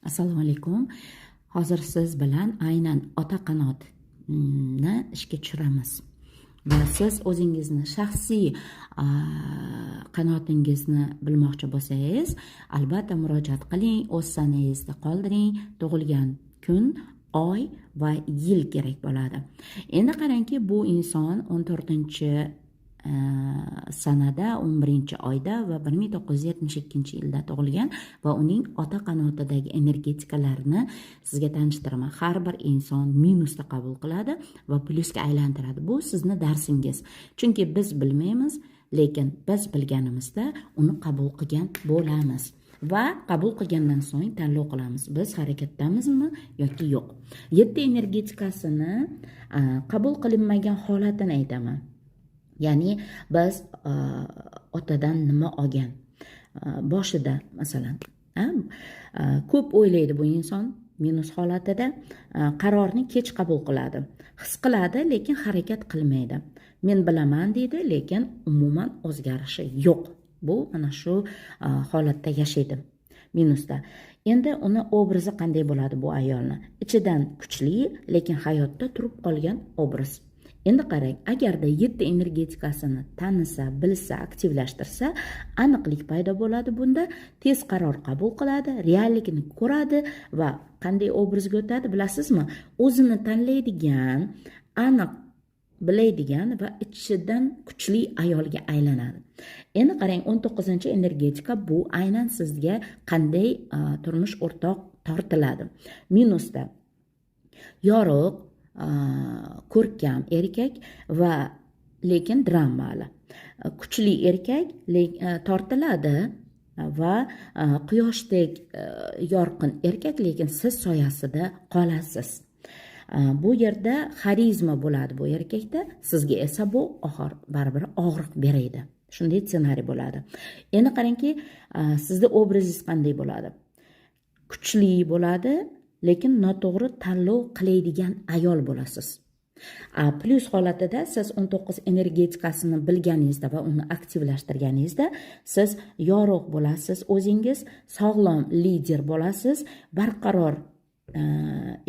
Assalomu alaykum. Hozir siz bilan aynan ota qanotni ishga tushiramiz va siz o'zingizni shaxsiy qanotingizni bilmoqchi bo'lsangiz, albatta murojaat qiling, o'z sanangizni qoldiring, tug'ilgan kun, oy va yil kerak bo'ladi. Endi qarangki, bu inson 14 sanada, 11 oyda va 1972-yilda tug'ilgan va uning ota qanotidagi energetikalarni sizga tanishtiraman. Har bir inson minusda qabul qiladi va plyusga aylantiradi. Bu sizni darsingiz, chunki biz bilmaymiz, lekin biz bilganimizda uni qabul qilgan bo'lamiz va qabul qilgandan so'ng tanlov qilamiz: biz harakatdamizmi yoki yo'q. Yetti energetikasini qabul qilinmagan holatini aytaman, ya'ni biz otadan nima olgan boshida. Masalan, ko'p o'ylaydi bu inson minus holatida, qarorni kech qabul qiladi, his qiladi, lekin harakat qilmaydi. Men bilaman deydi, lekin umuman o'zgarishi yo'q. Bu mana shu holatda yashaydi minusda. Endi uni obrazi qanday bo'ladi? Bu ayolni ichidan kuchli, lekin hayotda turib qolgan obraz. Endi qarang, agarda yetti energetikasini tanisa, bilsa, aktivlashtirsa, aniqlik paydo bo'ladi. Bunda tez qaror qabul qiladi, reallikni ko'radi va qanday obrazga o'tadi, bilasizmi? O'zini tanlaydigan, aniq biladigan va ichidan kuchli ayolga aylanadi. Endi qarang, 19- energetika, bu aynan sizga qanday turmush o'rtoq tortiladi? Minusda yorug', ko'rkam erkak va lekin dramali, kuchli erkak tortiladi va quyoshdek yorqin erkak, lekin siz soyasida qolasiz. Bu yerda xarizma bo'ladi bu erkakda, sizga esa bu oxir baribir og'riq beradi. Shunday ssenariy bo'ladi. Endi qarangki, sizni obrazingiz qanday bo'ladi? Kuchli bo'ladi, lekin noto'g'ri tanlov qiladigan ayol bo'lasiz. Plyus holatida siz 19 energetikasini bilganingizda va uni aktivlashtirganingizda siz yorug' bo'lasiz, o'zingiz sog'lom lider bo'lasiz, barqaror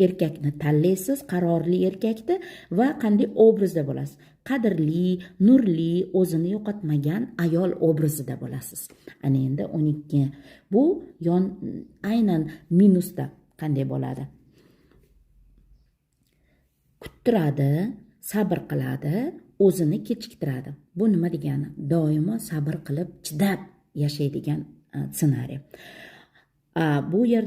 erkakni tanlaysiz, qarorli erkakni. Va qanday obrazda bo'lasiz? Qadrli, nurli, o'zini yo'qotmagan ayol obrazida bo'lasiz. Ana endi 12, bu yon aynan minusda qanday bo'ladi? Kuttiradi, sabr qiladi, o'zini kechiktiradi. Bu nima degani? Doimo sabr qilib, chidab yashaydigan ssenariy bu yerda.